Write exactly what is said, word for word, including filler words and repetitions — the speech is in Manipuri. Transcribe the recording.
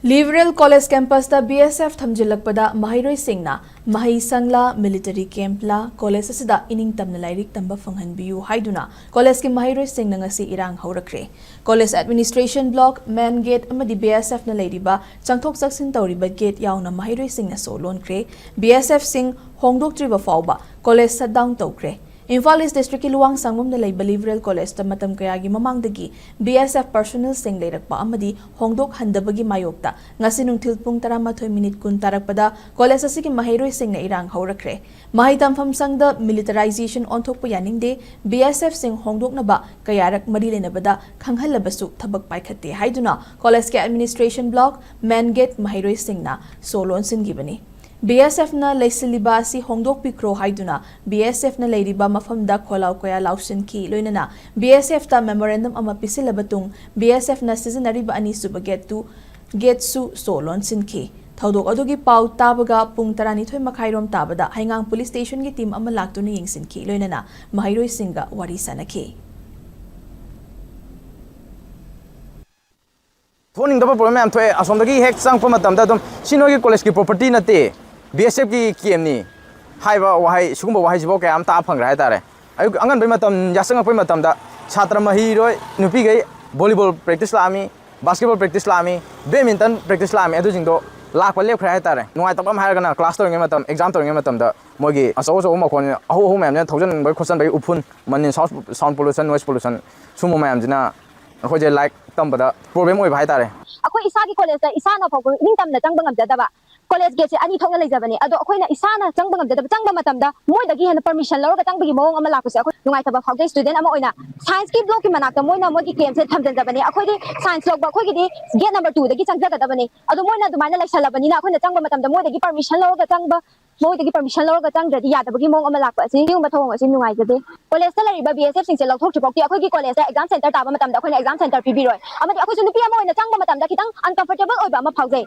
ꯂꯤꯕꯔꯦꯜ ꯀꯣꯂꯦꯖ ꯀꯦꯝꯄꯁꯇ ꯕꯤ ꯑꯦꯁ ꯑꯦꯐ ꯊꯝꯖꯤꯜꯂꯛꯄꯗ ꯃꯍꯩꯔꯣꯏꯁꯤꯡꯅ ꯃꯍꯩ ꯁꯪꯂꯥ, ꯃꯤꯂꯤꯇꯔꯤ ꯀꯦꯝꯞꯂꯥ, ꯀꯣꯂꯦꯖ ꯑꯁꯤꯗ ꯏꯅꯤꯡꯇꯝꯅ ꯂꯥꯏꯔꯤꯛ ꯇꯝꯕ ꯐꯪꯍꯟꯕꯤꯌꯨ ꯍꯥꯏꯗꯨꯅ ꯀꯣꯂꯦꯖꯀꯤ ꯃꯍꯩꯔꯣꯏꯁꯤꯡꯅ ꯉꯁꯤ ꯏꯔꯥꯡ ꯍꯧꯔꯛꯈ꯭ꯔꯦ꯫ ꯀꯣꯂꯦꯖ ꯑꯦꯗꯃꯤꯅꯤꯁꯇ꯭ꯔꯦꯁꯟ ꯕ꯭ꯂꯣꯛ, ꯃꯦꯟ ꯒꯦꯠ ꯑꯃꯗꯤ ꯕꯤ ꯑꯦꯁ ꯑꯦꯐꯅ ꯂꯩꯔꯤꯕ ꯆꯪꯊꯣꯛ ꯆꯪꯁꯤꯟ ꯇꯧꯔꯤꯕ ꯒꯦꯠ ꯌꯥꯎꯅ ꯃꯍꯩꯔꯣꯏꯁꯤꯡꯅ ꯁꯣ ꯂꯣꯟꯈ꯭ꯔꯦ꯫ ꯕꯤ ꯑꯦꯁ ꯑꯦꯐꯁꯤꯡ ꯍꯣꯡꯗꯣꯛꯇ꯭ꯔꯤꯕ ꯐꯥꯎꯕ ꯀꯣꯂꯦꯖ ꯁꯠ ꯗꯥꯎꯟ ꯇꯧꯈ꯭ꯔꯦ꯫ ꯏꯝꯐꯥꯜ ꯏꯁ ꯗꯤꯁꯇ꯭ꯔꯤꯛꯀꯤ ꯂꯨꯋꯥꯡꯁꯪꯕꯝꯗ ꯂꯩꯕ ꯂꯤꯕꯔꯦꯜ ꯀꯣꯂꯦꯖꯇ ꯃꯇꯝ ꯀꯌꯥꯒꯤ ꯃꯃꯥꯡꯗꯒꯤ ꯕꯤ ꯑꯦꯁ ꯑꯦꯐ ꯄꯔꯁꯣꯅꯦꯜꯁꯤꯡ ꯂꯩꯔꯛꯄ ꯑꯃꯗꯤ ꯍꯣꯡꯗꯣꯛꯍꯟꯗꯕꯒꯤ ꯃꯥꯌꯣꯛꯇ ꯉꯁꯤ ꯅꯨꯡꯊꯤꯜ ꯄꯨꯡ ꯇꯔꯥꯃꯥꯊꯣꯏ ꯃꯤꯅꯤꯠ ꯀꯨꯟ ꯇꯥꯔꯛꯄꯗ ꯀꯣꯂꯦꯖ ꯑꯁꯤꯒꯤ ꯃꯍꯩꯔꯣꯏꯁꯤꯡꯅ ꯏꯔꯥꯡ ꯍꯧꯔꯛꯈ꯭ꯔꯦ꯫ ꯃꯍꯩ ꯇꯝꯐꯝ ꯁꯪꯗ ꯃꯤꯂꯤꯇꯔꯥꯏꯖꯦꯁꯟ ꯑꯣꯟꯊꯣꯛꯄ ꯌꯥꯅꯤꯡꯗꯦ, ꯕꯤ ꯑꯦꯁ ꯑꯦꯐꯁꯤꯡ ꯍꯣꯡꯗꯣꯛꯅꯕ ꯀꯌꯥꯔꯛ ꯃꯔꯤ ꯂꯩꯅꯕꯗ ꯈꯪꯍꯜꯂꯕꯁꯨ ꯊꯕꯛ ꯄꯥꯏꯈꯠꯇꯦ ꯍꯥꯏꯗꯨꯅ ꯀꯣꯂꯦꯖꯀꯤ ꯑꯦꯗꯃꯤꯅꯤꯁꯇ꯭ꯔꯦꯁꯟ ꯕ꯭ꯂꯣꯛ, ꯃꯦꯟ ꯒꯦꯠ ꯃꯍꯩꯔꯣꯏꯁꯤꯡꯅ ꯁꯣ ꯂꯣꯟꯁꯤꯟꯈꯤꯕꯅꯤ꯫ ꯕꯤ ꯑꯦꯁ ꯑꯦꯐꯅ ꯂꯩꯁꯤꯜꯂꯤꯕ ꯑꯁꯤ ꯍꯣꯡꯗꯣꯛꯄꯤꯈ꯭ꯔꯣ ꯍꯥꯏꯗꯨꯅ ꯕꯤ ꯑꯦꯁ ꯑꯦꯐꯅ ꯂꯩꯔꯤꯕ ꯃꯐꯝꯗ ꯈꯣꯜꯂꯥꯎ ꯀꯌꯥ ꯂꯥꯎꯁꯤꯟꯈꯤ꯫ ꯂꯣꯏꯅꯅ ꯕꯤ ꯑꯦꯁ ꯑꯦꯐꯇ ꯃꯦꯃꯣꯔꯦꯟꯗꯝ ꯑꯃ ꯄꯤꯁꯤꯜꯂꯕ ꯇꯨꯡ ꯕꯤ ꯑꯦꯁ ꯑꯦꯐꯅ ꯁꯤꯖꯤꯟꯅꯔꯤꯕ ꯑꯅꯤꯁꯨꯕ ꯒꯦꯠꯇꯨ, ꯒꯦꯠꯁꯨ ꯁꯣ ꯂꯣꯟꯁꯤꯟꯈꯤ꯫ ꯊꯧꯗꯣꯛ ꯑꯗꯨꯒꯤ ꯄꯥꯎ ꯇꯥꯕꯒ ꯄꯨꯡ ꯇꯔꯥꯅꯤꯊꯣꯏ ꯃꯈꯥꯏꯔꯣꯝ ꯇꯥꯕꯗ ꯍꯩꯉꯥꯡ ꯄꯨꯂꯤꯁ ꯁ꯭ꯇꯦꯁꯟꯒꯤ ꯇꯤꯝ ꯑꯃ ꯂꯥꯛꯇꯨꯅ ꯌꯦꯡꯁꯤꯟꯈꯤ꯫ ꯂꯣꯏꯅꯅ ꯃꯍꯩꯔꯣꯏꯁꯤꯡꯒ ꯋꯥꯔꯤ ꯁꯥꯅꯈꯤ꯫ ꯊꯣꯛꯍꯟꯅꯤꯡꯗꯕ ꯄ꯭ꯔꯣꯕ꯭ꯂꯦꯝ ꯌꯥꯝ ꯊꯣꯛꯑꯦ꯫ ꯑꯁꯣꯝꯗꯒꯤ ꯍꯦꯛ ꯆꯪꯉꯛꯄ ꯃꯇꯝꯗ ꯑꯗꯨꯝ, "ꯁꯤ ꯅꯣꯏꯒꯤ ꯀꯣꯂꯦꯖꯀꯤ ꯄ꯭ꯔꯣꯄꯔꯇꯤ ꯅꯠꯇꯦ, ꯕꯤ ꯑꯦꯁ ꯑꯦꯐꯀꯤ ꯀꯦꯝꯅꯤ" ꯍꯥꯏꯕ ꯋꯥꯍꯩ, ꯁꯤꯒꯨꯝꯕ ꯋꯥꯍꯩꯁꯤꯐꯥꯎ ꯀꯌꯥ ꯑꯃ ꯇꯥꯕ ꯐꯪꯈ꯭ꯔꯦ ꯍꯥꯏꯇꯥꯔꯦ꯫ ꯑꯌꯨꯛ ꯑꯉꯟꯕꯩ ꯃꯇꯝ ꯌꯥꯆꯪꯉꯛꯄꯩ ꯃꯇꯝꯗ ꯁꯥꯇ꯭ꯔ ꯃꯍꯩꯔꯣꯏ ꯅꯨꯄꯤꯈꯩ ꯚꯣꯂꯤꯕꯣꯜ ꯄ꯭ꯔꯦꯛꯇꯤꯁ ꯂꯥꯛꯑꯝꯃꯤ, ꯕꯥꯁꯀꯦꯠꯕꯣꯜ ꯄ꯭ꯔꯦꯛꯇꯤꯁ ꯂꯥꯛꯑꯝꯃꯤ, ꯕꯦꯗꯃꯤꯟꯇꯟ ꯄ꯭ꯔꯦꯛꯇꯤꯁ ꯂꯥꯛꯑꯝꯃꯤ꯫ ꯑꯗꯨꯁꯤꯡꯗꯣ ꯂꯥꯛꯄ ꯂꯦꯞꯈ꯭ꯔꯦ ꯍꯥꯏꯇꯥꯔꯦ꯫ ꯅꯨꯡꯉꯥꯏꯇꯕ ꯑꯃ ꯍꯥꯏꯔꯒꯅ, ꯀ꯭ꯂꯥꯁ ꯇꯧꯔꯤꯉꯩ ꯃꯇꯝ, ꯑꯦꯛꯖꯥꯝ ꯇꯧꯔꯤꯉꯩ ꯃꯇꯝꯗ ꯃꯣꯏꯒꯤ ꯑꯆꯧ ꯑꯆꯧꯕ ꯃꯈꯣꯟ, ꯑꯍꯧ ꯑꯍꯧ ꯃꯌꯥꯝꯁꯤꯅ ꯊꯧꯖꯤꯟꯕꯒꯤ ꯈꯣꯠꯆꯟꯕꯒꯤ ꯎꯐꯨꯟ, ꯃꯅꯤꯜ, sound, sound pollution, noise pollution, ꯁꯨꯝꯕ ꯃꯌꯥꯝꯁꯤꯅ ꯑꯩꯈꯣꯏꯁꯦ ꯂꯥꯏꯔꯤꯛ ꯇꯝꯕꯗ ꯄ꯭ꯔꯣꯕ꯭ꯂꯦꯝ ꯑꯣꯏꯕ ꯍꯥꯏꯇꯥꯔꯦ꯫ ꯑꯩꯈꯣꯏ ꯏꯁꯥꯒꯤ ꯀꯣꯂꯦꯖꯇ ꯏꯁꯥꯅ ꯐꯥꯎꯕ ꯏꯅꯤꯡ ꯇꯝꯅ ꯆꯪꯕ ꯉꯝꯖꯗꯕ꯫ ꯀꯣꯂꯦꯖ ꯒꯦꯠꯁꯦ ꯑꯅꯤ ꯊꯣꯛꯅ ꯂꯩꯖꯕꯅꯦ, ꯑꯗꯣ ꯑꯩꯈꯣꯏꯅ ꯏꯁꯥꯅ ꯆꯪꯕ ꯉꯝꯖꯗꯕ, ꯆꯪꯕ ꯃꯇꯝꯗ ꯃꯣꯏꯗꯒꯤ ꯍꯦꯟꯅ ꯄꯔꯃꯤꯁꯟ ꯂꯧꯔꯒ ꯆꯪꯕꯒꯤ ꯃꯑꯣꯡ ꯑꯃ ꯂꯥꯛꯄꯁꯦ ꯑꯩꯈꯣꯏ ꯅꯨꯡꯉꯥꯏꯇꯕ ꯐꯥꯎꯖꯩ꯫ ꯁ꯭ꯇꯨꯗꯦꯟ ꯑꯃ ꯑꯣꯏꯅ ꯁꯥꯏꯟꯁꯀꯤ ꯕ꯭ꯂꯣꯛꯀꯤ ꯃꯅꯥꯛꯇ ꯃꯣꯏꯅ ꯃꯣꯏꯒꯤ ꯀꯦꯝꯁꯦ ꯊꯝꯖꯤꯟꯖꯕꯅꯦ꯫ ꯑꯩꯈꯣꯏꯗꯤ ꯁꯥꯏꯟꯁ ꯂꯧꯕ, ꯑꯩꯈꯣꯏꯒꯤꯗꯤ ꯒꯦꯠ ꯅꯝꯕꯔ ꯇꯨꯗꯒꯤ ꯆꯪꯖꯒꯗꯕꯅꯦ꯫ ꯑꯗꯣ ꯃꯣꯏꯅ ꯑꯗꯨꯃꯥꯏꯅ ꯂꯩꯁꯜꯂꯕꯅꯤꯅ ꯑꯩꯈꯣꯏꯅ ꯆꯪꯕ ꯃꯇꯝꯗ ꯃꯣꯏꯗꯒꯤ ꯄꯔꯃꯤꯁꯟ ꯂꯧꯔꯒ ꯆꯪꯕ, ꯃꯣꯏꯗꯒꯤ ꯄꯔꯃꯤꯁꯟ ꯂꯧꯔꯒ ꯆꯪꯗ꯭ꯔꯗꯤ ꯌꯥꯗꯕꯒꯤ ꯃꯑꯣꯡ ꯑꯃ ꯂꯥꯛꯄ ꯑꯁꯤ, ꯁꯤꯒꯨꯝꯕ ꯊꯧꯑꯣꯡ ꯑꯁꯤ ꯅꯨꯡꯉꯥꯏꯖꯗꯦ꯫ ꯀꯣꯂꯦꯖꯇ ꯂꯩꯔꯤꯕ ꯕꯤ ꯑꯦꯁ ꯑꯦꯐꯁꯤꯡꯁꯦ ꯂꯧꯊꯣꯛꯇ꯭ꯔꯤ ꯐꯥꯎꯗꯤ ꯑꯩꯈꯣꯏꯒꯤ ꯀꯣꯂꯦꯖꯇ ꯑꯦꯛꯖꯥꯝ ꯁꯦꯟꯇꯔ ꯇꯥꯕ ꯃꯇꯝꯗ ꯑꯩꯈꯣꯏꯅ ꯑꯦꯛꯖꯥꯝ ꯁꯦꯟꯇꯔ ꯄꯤꯕꯤꯔꯣꯏ꯫ ꯑꯃꯗꯤ ꯑꯩꯈꯣꯏꯁꯨ ꯅꯨꯄꯤ ꯑꯃ ꯑꯣꯏꯅ ꯆꯪꯕ ꯃꯇꯝꯗ ꯈꯤꯇꯪ ꯑꯟꯀꯝꯐꯔꯇꯦꯕꯜ ꯑꯣꯏꯕ ꯑꯃ ꯐꯥꯎꯖꯩ꯫